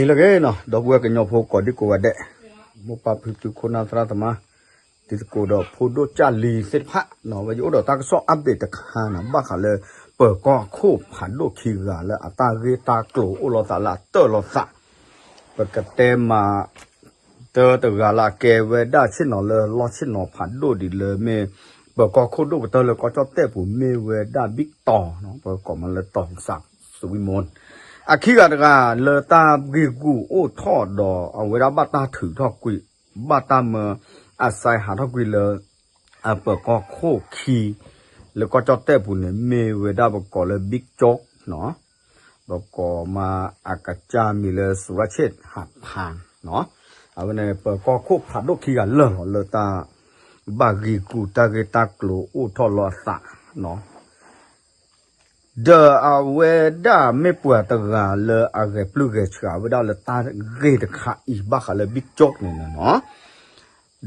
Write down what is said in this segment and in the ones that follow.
လၢအဂ့ၤနီၤ ဒီပုၢ်ဝဲၢ်ကညီဖိကိးဒံကိးဂၤဒဲး, မိၢ်ပၢ်ဖံဖု ခိၣ်နၢ်သရၣ်သမါ, တံၤသကိးဒီးဖိဒိၣ်ကၢ်လံၤသ့ၣ်တဖၣ်နီၤ, ဝဲယအိၣ်ဒီးတၢ်ကစီၣ် update တခါနီၤ, ဘၣ်ဃးလၢ ပၢၤကီၢ်ခိၣ်ဖးဒိၣ်ခံဂၤလၢအတၢ်ဂ့ၢ်တၢ်ကျိၤအိၣ်လိာ်သးလၢအတၢၢ်လိာ်သး, ပကတဲမး တၢတဂၤလၢအကဲဝဲဒၣ်ဆ့ၣ်နီၤလၢလီၢ်ဆ့ၣ်နီၤဖးဒိၣ်ဒ်လၢမ့ၢ် ပၢၤကီၢ်ခိၣ်ဒိၣ်ကတၢၢ်လၢကီၢ်ကၠီၣ်တဲၣ်ပူၤမ့ၢ်ဝဲဒၣ် ဘံၣ်တီၤနီၤ, ပကိးမးလၢတီၤစး စဝံမိၢ်, အခံဂၤတဂၤလၢတၢ်ဂ့ၢ်ဂူာ်အိၣ်ထီၣ်ဒီးအဝဲဒၣ်ဘၣ်တၢ်ထုးထီၣ်ကွံာ်, ဘၣ်တၢ်မၢအစဲဟးထီၣ်ကွံာ်လၢ အပၢၤကီၢ်ခိၣ်ခံ လၢကီၢ်ကၠီၣ်တဲၣ်ပူၤန့ၣ် မ့ၢ်ဝဲဒၣ်ပကိးလၢ ဘံၣ်ကၠိၣ်နီၤ, ပကိးမးအကစၢ်မံၤလၢ စူရၣ်ဆ့ၣ်ဟးဖၣ်နီၤ, အဝဲန့ၣ် ပၢၤကီၢ်ခိၣ်ဖးဒိၣ်ခံဂၤလၢာ်လီၤလၢတၢ် ဘၣ်ဂ့ၤဂူာ်တၢ်ဂ့ၢ်တၢ်ကျိၤအိၣ်ထီၣ်လိာ်အသးနီၤ ဒီးအဝဲဒၣ်မ့ၢ်ပှၤတဂၤလၢအဂဲၤပျုၢ်ဂဲၤဆှးဝဲဒၣ်လၢတၢ်ဂ့ၢ်တခါအံၤ ဘၣ်ဃးလၢ ဘံၣ်ကၠိၣ်န့ၣ်လီၤနီၤ,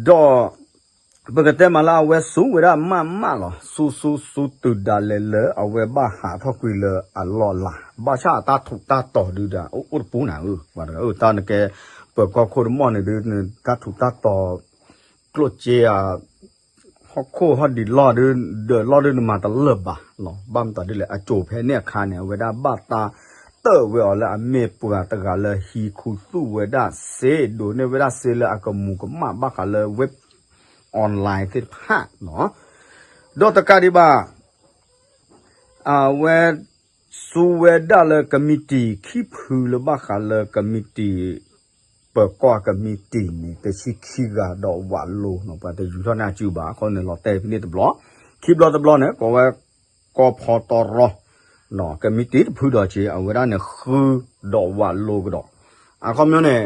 ဒီး ပကတဲမးလၢအဝဲစူးဝဲဒၣ်မးမးလီၤ, စူးစူးစူးတုၤဒၣ်လဲာ်လၢအဝဲဘၣ်ဟးထီၣ်ကွံာ်လၢအလီၢ်လၤ, ဘၣ်ဆၣ်အတၢ်ထူးတၢ်တီၤဒုဒီး အိၣ်တပူၤနၤဧၢ, ပှၤတဂၤဧၢ, တၢ်နကဲ ပၢၤကီၢ်ခိၣ်တမီၢ်န့ၣ်ဒု တၢ်ထူးတၢ်တီၤ ကျိၣ်စ့ဧါ ဟီၣ်ခိၣ်ဟီၣ်ဒံးလီၢ်ဒု ဒီးလီၢ်ဒုနမၤတလၢာ်ဘၣ်လီၤ. ဘၣ်မတၤဒ်လဲၣ် အစိၤဖဲန့ၣ်အခါန့ၣ် အဝဲဒၣ်ဘၣ်တၢ်တၢၣ်ဝဲအီၤလၢအမ့ၢ်ပှၤတဂၤလၢဟံးခူသူၣ်ဝဲဒၣ်စ့ ဒိးန့ၢ်ဝဲဒၣ်စ့လၢအကမူၤကမၣ်ဘၣ်ဃးလၢ web online သ့ၣ်တဖၣ်နီၤ. ဒီးတကးဒံးဘၣ် အဝဲ စူးဝဲဒၣ်လၢကမံးတံာ်ခံဖုလၢဘၣ်ဃးလၢကမံးတံာ် ပၢၤကီၢ်ကမံးတံာ်န့ၣ် တဆံခံဂၤဒီးဝးလိၤနီၤ, ပှၤတယူၤထီၣ်န့ၢ်အစုဘၣ်, အဃိန့ၣ်လီၤတဲာ်ဖဲန့ၣ်တဘျီ, ခံဘျီတဘျီန့ၣ် ကိးဝဲ ကီၢ်ဖီတီရီ ကမံးတံာ်တဖုဒီးက့ၤ အဝဲဒၣ်န့ၣ်ဃုဒီးဝးလိၤကဒီး, အခီပညီန့ၣ်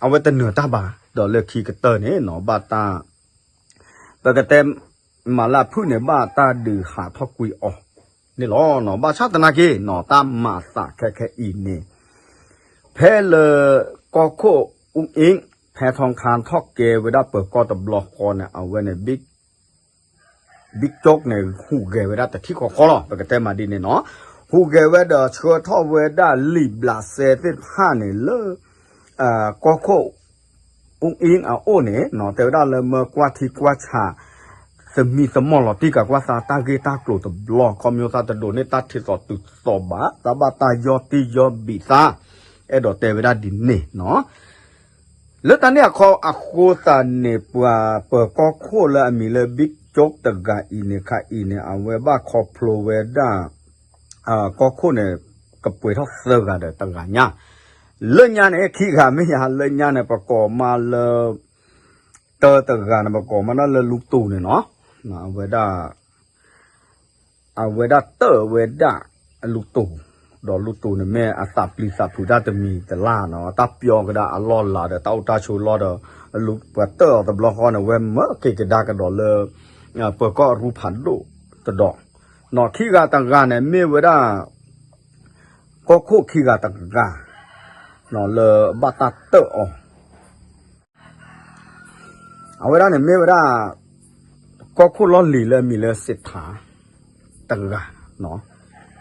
အဝဲတနၢၤတၢ်ဘၣ်, ဒီးလၢခံကတၢၢ်န့ၣ်နီၤ ဘၣ်တၢ် ပကတဲ မၤလၢအဖုၣ်န့ၣ် ဘၣ်တၢ်ဒုးဟးထီၣ်ကွံာ်အီၤန့ၣ်လီၤ. ဘၣ်ဆၣ်သနာ်က့နီၤ တၢ်မၤအသးခဲခဲအံၤန့ၣ် ဖဲလၢ ကီၢ်ခိၣ်အူအ့ၣ် ဖဲထီခါထီၣ်ကဲဝဲဒၣ်ပၢၤကီၢ်တဘျီဃီန့ၣ် အဝဲန့ၣ် ဘံၣ်ကၠိၣ်န့ၣ် ဟူးဂဲၤဝဲဒၣ်တထံၣ်ဃီဃီလီၤ. ပကတဲမးဒ်န့ၣ်နီၤ, ဟူးဂဲၤဝဲဒီးဆှၢထီၣ်ဝဲဒၣ်လံာ်ဘျးစဲသ့ၣ်တဖၣ်န့ၣ်လၢ ကီၢ်ခိၣ် အူအ့ၣ်အအိၣ်န့ၣ်နီၤ, တဲဝဲဒၣ်လၢမၢကွၢ်ထံကွၢ်ဆး သမံသမိးလီၤတံၢ်က့ၤကွၢ်သးတၢ်ဂ့ၢ်တၢ်ကျိၤတဘျီ, ခီဖျိသးတဒိးန့ၢ်တၢ်ထံးသီတုၤသီဘၣ်, တၢ်ဘၣ်တၢ်ယီၢ်တံၢ်ယီၢ်ဘံးသး, အဲၣ်ဒိးတဲဝဲဒၣ်ဒ်န့ၣ်နီၤ. လၢတၢ်န့ၣ်အခီ အဃိသတးန့ၣ် ပှၤပၢၤကီၢ်ခိၣ်လၢအမံၤလၢ ဘံၣ်ကၠိၣ်တဂၤအံၤန့ၣ် ခါအံၤန့ၣ် အဝဲဘၣ်ခီဖျိဝဲဒၣ် ကီၢ်ခိၣ်န့ၣ် ကပှဲၤထီၣ်သၢဂၤဒီးတဂၤညါ, လၢညါန့ၣ် ခံဂၤမ့ၢ်ယၤ လၢညါန့ၣ် ပကိးမးလၢ တၢတဂၤန့ၣ် ပကိးမးဒၣ်လၢလူတူၢ်န့ၣ်နီၤ, အဝဲဒၣ် အဝဲဒၣ်တၢၣ်ဝဲဒၣ်အလူတူၢ်, ဒီးလူတူၢ်န့ၣ်မ့ၢ်အသးပျံၤသးဖုးတၢ်တမံၤတလၢ်နီၤ, တၢ်ပျီကဒါအလီၢ်လၤဒီးတၢ်အိၣ်တၢ်ဆိးလီၢ်ဒီး ပှၤတၢၣ်အီၤတဘျီဃီန့ၣ် ဝဲမၢက့ၤကဒါကဒီးလၢ ပၢၤကီၢ်အရူဖးဒိၣ်တဒီး, နီၤ ခံဂၤတဂၤန့ၣ် မ့ၢ်ဝဲဒၣ် ကီၢ်ခိၣ်ခံဂၤတဂၤ လၢဘၣ်တၢ်တၢၣ်အီၤ အဝဲဒၣ်န့ၣ်မ့ၢ်ဝဲဒၣ် ကီၢ်ခိၣ်လီၢ်လံၤလၢအမံၤလၢစ့းထး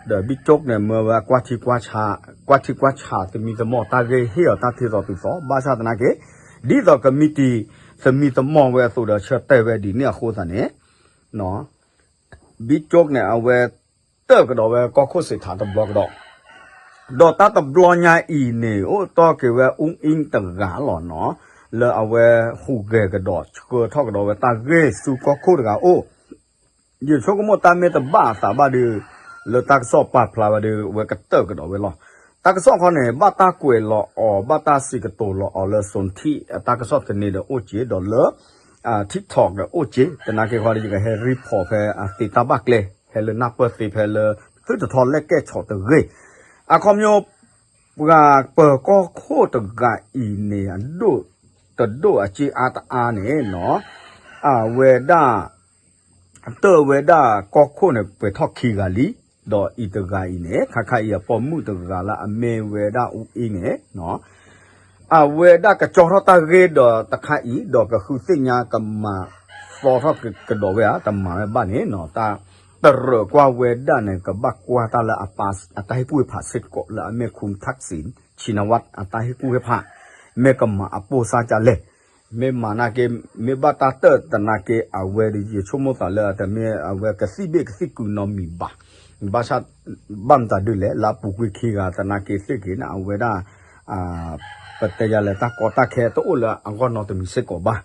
တဂၤ, ဒီးဘံၣ်ကၠိၣ်န့ၣ် မၢဝဲကွၢ်ထံကွၢ်ဆး ကွၢ်ထံကွၢ်ဆးသမံသမိးတၢ်ဂ့ၢ်ဟ့ၣ်အီၤတၢ်ထံးသီတုၤသီ, ဘၣ်ဆၣ်သနာ်က့ ဒ်သိးကမံးတံာ် သမံသမိးဝဲအသိးဒီးဆၢတဲာ်ဝဲဒ်န့ၣ်အဃိသတးန့ၣ် ဘံၣ်ကၠိၣ်န့ၣ် အဝဲတၢၣ်ကဒီးဝဲကီၢ်ခိၣ်စ့းထးတဘျီကဒီး, ဒီးတၢ်တဘျီညါအံၤန့ၣ် အိၣ်တီၢ်က့ၤဝဲအူအ့ၣ်တဂၤလီၤနီၤ, လၢအဝဲဟူးဂဲၤကဒီးဆှၢထီၣ်ကဒီးဝဲတၢ်ဂ့ၢ်ဆူကီၢ်ခိၣ်တဂၤအိၣ်, ယဆိကမိၣ်တၢ်မ့ၢ်တဘၣ်အသးဘၣ်ဒီး လၢတၢ်ကစီၣ်ပာ်ဖျါဝဲဒီး အဝဲကတၢၣ်ကဒီးဝဲလီၤ. တၢ်ကစီၣ်ခီန့ၣ် ဘၣ်တၢ်ကွဲးလီၤအီၤ ဘၣ်တၢ်စံးကတိၤလီၤအီၤလၢ Social Media တၢ်ကစီၣ်သန့ဒီးအိၣ်က့ၤ ဒီးလၢ TikTok ဒီးအိၣ်က့ၤ, သနာ်က့ဃီဒီး ယကဟဲ report ဖဲအသ့တၢ်ဘၣ်ကျဲ ဖဲလၢနၢ်ပၢၢ်သ့ဖဲလၢ သုတထီၣ်လဲၣ်ကဲၣ်ဆိးတဂ့ၤ, အခီပညီ ပှၤပၢၤကီၢ်ခိၣ်တဂၤအံၤန့ၣ် အဒိၣ်တဒိၣ်အစ့အါတအါန့ၣ်နီၤ, အဝဲဒၣ် တၢၣ်ဝဲဒၣ်ကီၢ်ခိၣ်န့ၣ် ပှဲၤထီၣ်ခံဂၤလံ, ဒီးအံၤတဂၤအံၤန့ၣ် ခါခါအံၤအပိာ်မုၣ်တဂၤလၢအမ့ၢ်ဝဲဒၣ်အူအ့ၣ်န့ၣ်နီၤ အဝဲဒၣ်ကကၠီထီၣ်တၢ်ဂ့ၢ်ဒီးတခါအံၤ ဒီးကဃုသ့ၣ်ညါကမၤသီထီၣ်ကဒီးဝဲဧါ တမၤဝဲဘၣ်န့ၣ်နီၤ, တၢ်တရၢၣ်ကွၢ်ဝဲဒၣ်န့ၣ် ကဘၣ်ကွၢ်တၢ်လၢအပၢ်အတၢ်ဟ့ၣ်ကူၣ်ဟ့ၣ်ဖးစ့ၢ်ကီးလၢအမ့ၢ် ခူထၢၣ်စံၣ် ဆံနဝးအတၢ်ဟ့ၣ်ကူၣ်ဟ့ၣ်ဖး မ့ၢ်ကမၤအပိၢ်စါကလဲၣ်, မ့ၢ်မၤနာ်က့ မ့ၢ်ဘၣ်တၢ်တၢၢ်သနာ်က့ အဝဲဒၣ်ယဆိကမိၣ်သးလၢအတမ့ၢ် အဝဲကသံၣ်ဘ့ၣ်ကသံၣ်ကုနီတမံၤဘၣ်. ဘၣ်ဆၣ် ဘၣ်မတၤဒုလဲၣ် လၢအပူၤကွံာ်ခံဂၤသနာ်က့သ့ၣ်က့ၤန့ၣ် အဝဲဒၣ် ပတဲယၤလဲၣ် တၢ်ကီတၢ်ခဲတအိၣ်လၢအဂီၢ်နီတမံၤစ့ၢ်ကီးဘၣ်.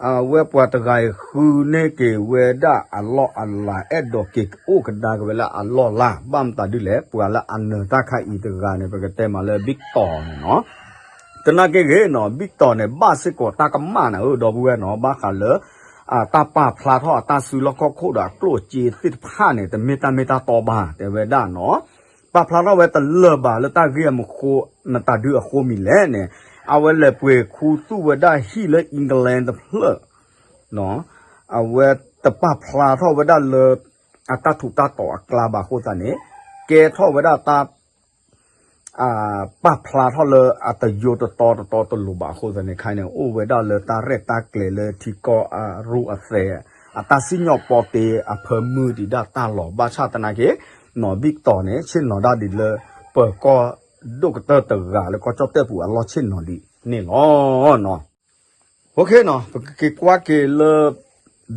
အဝဲပှၤတဂၤအံၤဃုန့ၢ်က့ၤဝဲဒၣ်အလီၢ်အလၤ အဲၣ်ဒိးက့ၤအိၣ်ကဒါက့ၤဝဲလၢအလီၢ်လၢ် ဘၣ်မတၤဒုလဲၣ် ပှၤလၢအနၢၤတၢ်ခါအံၤတဂၤန့ၣ် ပကတဲမးလၢ Victor န့ၣ်နီၤ. သနာ်က့ဂ့ၤနီၤ Victor န့ၣ် ဘၣ်စ့ၢ်ကီးတၢ်ကမၣ်န့ၣ်ဧၢ ဒီပုၢ်ဝဲၢ်နီၤ ဘၣ်ဃးလၢ တၢ်ပာ်ဖျါထီၣ်အတၢ်စုလီၢ်ခီၣ်ခိၣ်ဒီးအကျိၣ်အစ့သ့ၣ်တဖၣ်န့ၣ် တမ့ၢ်တၢ်မ့ၢ်တၢ်တီဘၣ် တဲဝဲဒၣ်နီၤ. ပာ်ဖျါထီၣ်ဝဲတလၢာ်ဘၣ်လၢတၢ်ဂ့ၢ်အမူခိၣ် မတၤဒုအဃိမံၤလဲၣ်န့ၣ် အဝဲလဲၤပှ့ၤခူသူၣ်ဝဲဒၣ်ဟံၣ်လၢ England တဖျၢၣ် အဝဲတပာ်ဖျါထီၣ်ဝဲဒၣ်လၢ အတၢ်ထူးတၢ်တီၤအကျါဘၣ်အဃိသတးန့ၣ် ကဲထီၣ်ဝဲဒၣ်တၢ် ပာ်ဖျါထီၣ်လၢအတယိတတီတတီတလိၤဘၣ်အဃိသတးန့ၣ် ခဲအံၤန့ၣ် အိၣ်ဝဲဒၣ်လၢတၢ်ရဲၣ်တၢ်ကျဲၤလၢထံကီၢ်အရူအသဲး အတၢ်စံၣ်ညီၣ်ပီတ့အဖၢမုၢ်ဒံးဒၣ်တၢ်လီၤ ဘၣ်ဆၣ်သနာ်က့ နီၤ Victor န့ၣ် ဆ့ၣ်နီၤဒၣ်ဒံးလၢ ပၢၤကီၢ်ဒိၣ်ကတၢၢ်တဂၤလၢကီၢ်ကၠီၣ်တဲၣ်ပူၤအလီၢ်ဆ့ၣ်နီၤဒံးန့ၣ်လီၤ. OK နီၤ ပကက့ၤကွၢ်က့ၤလၢ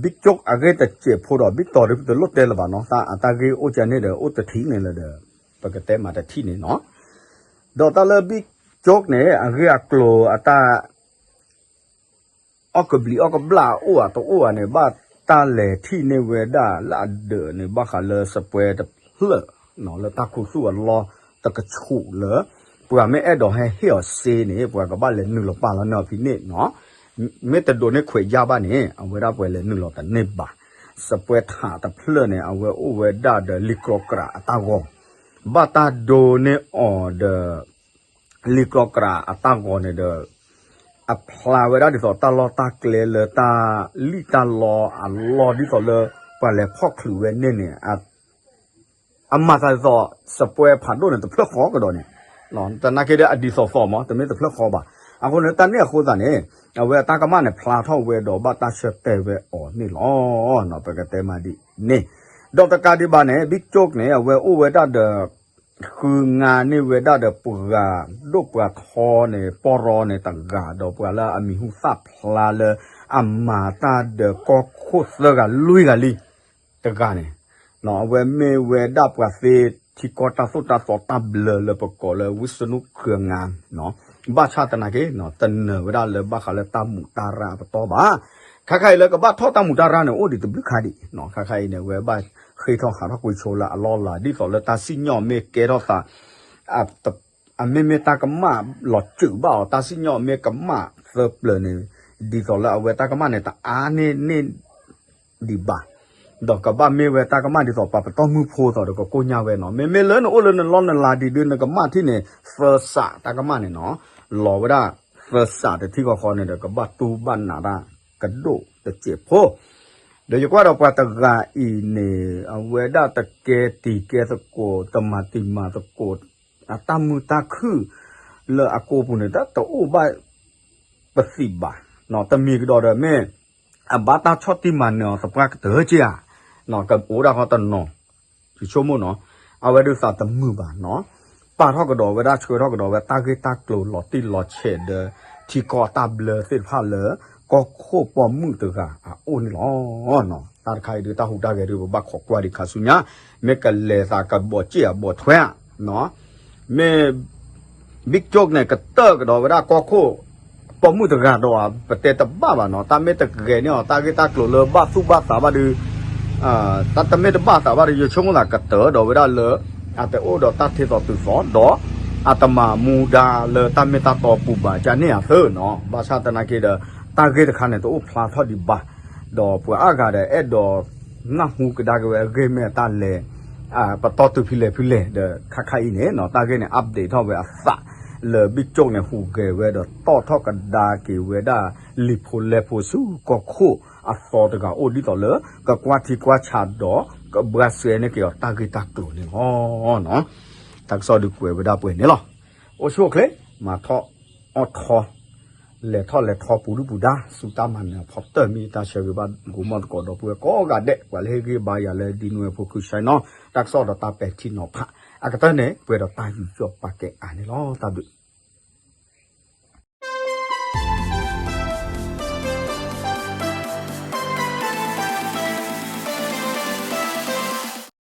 Big Joke အဂ့ၢ်တစဲးဖိဒီး Victor ဒီးပတလိၣ်တဲလၢၤဘၣ်နီၤ တၢ်အတၢ်ဂ့ၢ်အိၣ်ကန့ၣ်ဒီး အိၣ်တထံၣ်န့ၣ်လၢၤဒီး ပကတဲမးတထံၣ်န့ၣ်နီၤ. ဒီးတၢ်လၢ Big Joke န့ၣ် အဂ့ၢ်အကျိၤအတၢ် အီၣ်ကဘျံးအီၣ်ကဘျၣ်အအိၣ်ဧါတအိၣ်ဧါန့ၣ် ဘၣ်တၢ်လဲၤထံၣ်န့ၢ်ဝဲဒၣ်လၢအဒၢးန့ၣ် ဘၣ်ဃးလၢစပွဲတဖျၢၣ် လၢတၢ်ခူသူၣ်အလီၢ်တကဆူးလၢ ပှၤမ့ၢ်အဲၣ်ဒိးဟဲဟ့ၣ်အီၤစ့န့ၣ် ပှၤကဘၣ်လဲၤနုာ်လီၤပာ်လီၤန့ၢ်အီၤဖဲန့ၣ်နီၤ. မ့ၢ်တဒိးန့ၢ်ခွဲးယာ်ဘၣ်န့ၣ် အဝဲဒၣ်ပှၤလဲၤနုာ်လီၤတန့ၢ်ဘၣ်. စပွဲထးတဖျၢၣ်န့ၣ် အဝဲအိၣ်ဝဲဒၣ်ဒီးလံာ်ကြီကြးအတၢ်ဂီၤ ဘၣ်တၢ်ဒိးန့ၢ်အီၤဒီး လံာ်ကြီကြးအတၢ်ဂီၤန့ၣ်ဒီး အဖျါဝဲဒၣ်ဒ်သိးတၢ်လီၢ်တၢ်ကျဲလၢတၢ်လံၣ်တၢ်လီအလီၢ် ဒ်သိးလၢ ပှၤလဲၤဖီၣ်ချုးဝဲန့ၣ်န့ၣ် အမၤသးဒ်သိး စပွဲဖးဒိၣ်န့ၣ် တဖျၢၣ်ဃီကဒီးန့ၣ် သနာ်က့ဒီးအဒ်သိးသိးမး တမ့ၢ်တဖျၢၣ်ဃီဘၣ်. အဃိန့ၣ် တၢ်န့ၣ်အဃိသတးန့ၣ် အဝဲအတၢ်ကမၣ်န့ၣ် ဖျါထီၣ်ဝဲဒီးဘၣ်တၢ်ဆၢတဲာ်ဝဲအီၤန့ၣ်လီၤ. ပကတဲမးဒ်န့ၣ် ဒီးတကးဒံးဘၣ်န့ၣ် Big Joke န့ၣ် အဝဲအိၣ်ဝဲဒၣ်ဒီး ဃုငါန့ၢ်ဝဲဒၣ်ဒီးပှၤဒိၣ်ပှၤထီန့ၣ် ပီၢ်ရီန့ၣ်တဂၤ ဒီးပှၤလၢအမံၤဟူသၣ်ဖျါလၢ အမၤတၢ်ဒီးကီၢ်ခိၣ်သၢဂၤလွံၢ်ဂၤလံတဂၤန့ၣ် အဝဲမ့ၢ်ဝဲဒၣ်ပှၤသ့ထံကီၢ်တၢ်သိၣ်တၢ်သီတၢ်ဘျၢလၢပကိးလၢ ဝံစနူၣ်ခၢငါ ဘၣ်ဆၣ်သနာ်က့ တနၢၤဝဲဒၣ်လၢဘၣ်ဃးလၢတၢ်မူးတၢ်ရၢ်အပတီၢ်ဘၣ်. ခါခါအံၤလၢကဘၣ်ထီၣ်တၢ်မူးတၢ်ရၢ်န့ၣ် အိၣ်ဒံးတဘျုးခါဒံး ခါခါအံၤန့ၣ် အဝဲဘၣ်ဃ့ထီၣ်ဟးထီၣ်ကွံာ်ဆိလၢအလီၢ်လၤ ဒ်သိးလၢတၢ်စံၣ်ညီၣ်မ့ၢ်ကဲထီၣ်သး အမ့မ့ၢ်တၢ်ကမၣ်လီၤစၢၤဘၣ်အီၤ တၢ်စံၣ်ညီၣ်မ့ၢ်ကမၣ်သၢပျၢၤန့ၣ် ဒ်သိးလၢအဝဲတၢ်ကမၣ်န့ၣ် တအါန့ၢ်န့ၢ်ဒံးဘၣ် ဒီးကဘၣ်မ့ၢ်ဝဲတၢ်ကမၣ်ဒ်သိးပှၤပတီၢ်မုၢ်ဖိသိးဒီးကကိၢ်ညါဝဲနီၤ. မ့မ့ၢ်လၢနအိၣ်လၢနလီၢ်နလၤဒံးဒုး နကမၣ်ထံၣ်န့ၣ် သၢစးတၢ်ကမၣ်န့ၣ်နီၤ လီၤဝဲဒၣ်သၢစးတထံၣ်ဃီဃီန့ၣ်ဒီး ကဘၣ်တူၢ်ဘၣ်နးတၢ်ကဒိၣ်တစဲးဖိ ဒီးယကွၢ်ဒီးပှၤတဂၤအံၤန့ၣ် အဝဲဒၣ်တကဲတံၤကဲသကိး တမၤတံၤမၤသကိး အတၢ်မုာ်တၢ်ခုၣ်လၢအကိာ်ပူၤန့ၣ် တၢ်တအိၣ်ဘၣ်ပသံးဘၣ်. တမံၤကဒီးဒီးမ့ၢ် အဘၣ်တၢ်ဆီၣ်တံၢ်မၤနၢၤအီၤသပှၢ်ကတၢၢ်က့ဧါ, ကအိၣ်ဒၣ်ဃီတနီၤ ယဆိကမိၣ်နီၤ, အဝဲဒုးသးတမုာ်ဘၣ်နီၤ, ပာ်ထီၣ်ကဒီးဝဲဒၣ်ဆှၢထီၣ်ကဒီးဝဲတၢ်ဂ့ၢ်တၢ်ကျိၤလီၤတံၢ်လီၤဆဲးဒီး ထံကီၢ်တၢ်ဘျၢသ့ၣ်တဖၣ်လၢ ကီၢ်ခိၣ်ပိာ်မုၣ်တဂၤအအိၣ်န့ၣ်လီၤ. တၢ်တခါအံၤဒုးတၢ်ဟူးတၢ်ဂဲၤဒုးပဘၣ်ခိးကွၢ်ဒံးခါဆူညါ, မ့ၢ်ကလဲၤသးကဘီးစ့ၣ်အဘီးထွဲဧါ, မ့ၢ် Big Joke န့ၣ် ကတၢၢ်ကဒီးဝဲဒၣ်ကီၢ်ခိၣ် ပိာ်မုၣ်တဂၤဒီးဧါ, ပတဲတဘၣ်ဘၣ်နီၤ, တၢ်မ့ၢ်တဂဲၤန့ၢ်အီၤ တၢ်ဂ့ၢ်တၢ်ကျိၤလၢဘၣ်သူၣ်ဘၣ်သးဘၣ်ဒုး, တၢ်တမ့ၢ်တဘၣ်သးဘၣ်ဒီး ယဆိကမိၣ်သးကတၢၢ်ဒီးဝဲဒၣ်လၢ အတအိၣ်ဒီးတၢ်ထံၣ်သီတုၤသီ ဒီးအတမၤမူဒါလၢတၢ်မ့ၢ်တၢ်တီပူၤဘၣ်ကန့ၣ်အသိးနီၤ, ဘၣ်ဆၣ်သနာ်က့ဒီး တၢ်ဂ့ၢ်တခါန့ၣ် တအိၣ်ဖျါထီၣ်ဒံးဘၣ်, ဒီးပှၤအါဂၤဒီးအဲၣ်ဒိးနၢ်ဟူကဒါက့ၤဝဲအဂ့ၢ်မ့ၢ်တၢ်လဲၤ ပတီၢ်တုၤဖဲလဲၣ်ဖဲလဲၣ်ဒီး ခါခါအံၤန့ၣ်နီၤ, တၢ်ဂ့ၢ်န့ၣ် update ထီၣ်ဝဲအသးလၢ Big Joke န့ၣ် ဟူးဂဲၤဝဲဒီးတီၣ်ထီၣ်ကဒါက့ၤဝဲဒၣ် လံာ်ဖိလဲၢ်ဖိဆူကီၢ်ခိၣ်အသီတဂၤအိၣ်ဒ်သိးလၢ ကကွၢ်ထံကွၢ်ဆးဒီး ကဘှါစဲန့ၢ်က့ၤအီၤတၢ်ဂ့ၢ်တၢ်ကျိၤန့ၣ်လီၤ. တၢ်ကစီၣ်ဒုးကွဲးဝဲဒၣ်ပှဲၤန့ၣ်လီၤ. အိၣ်ဆူၣ်အိၣ်ချ့ မၤထီၣ်အီၣ်ထီ လဲၤထီၣ်လဲၤထီပူၤဒုၣ်ပူၤဒါ ဆူတၢ်မၤနၢၤအဖီတၢၢ် မ့ၢ်တၢ်ဆၢဂ့ၤဘၣ်ဂီၢ်မီၢ်သကိးဒီပုၢ်ဝဲၢ်ကိးဂၤဒဲး ပှၤလၢဟ့ၣ်ဂံၢ်ဘါယၤလၢဒ်နွဲၣ်ဖိခုၣ်ဆဲနီၤ, တၢ်ကစီၣ်ဒီးတၢ်ပဲာ်ထံနီၤဖး အကတၢၢ်န့ၣ် ပှဲၤဒီးတၢ်ယူးယီၣ်ပာ်ကဲအါန့ၣ်လီၤ. တၢ်ဘျုး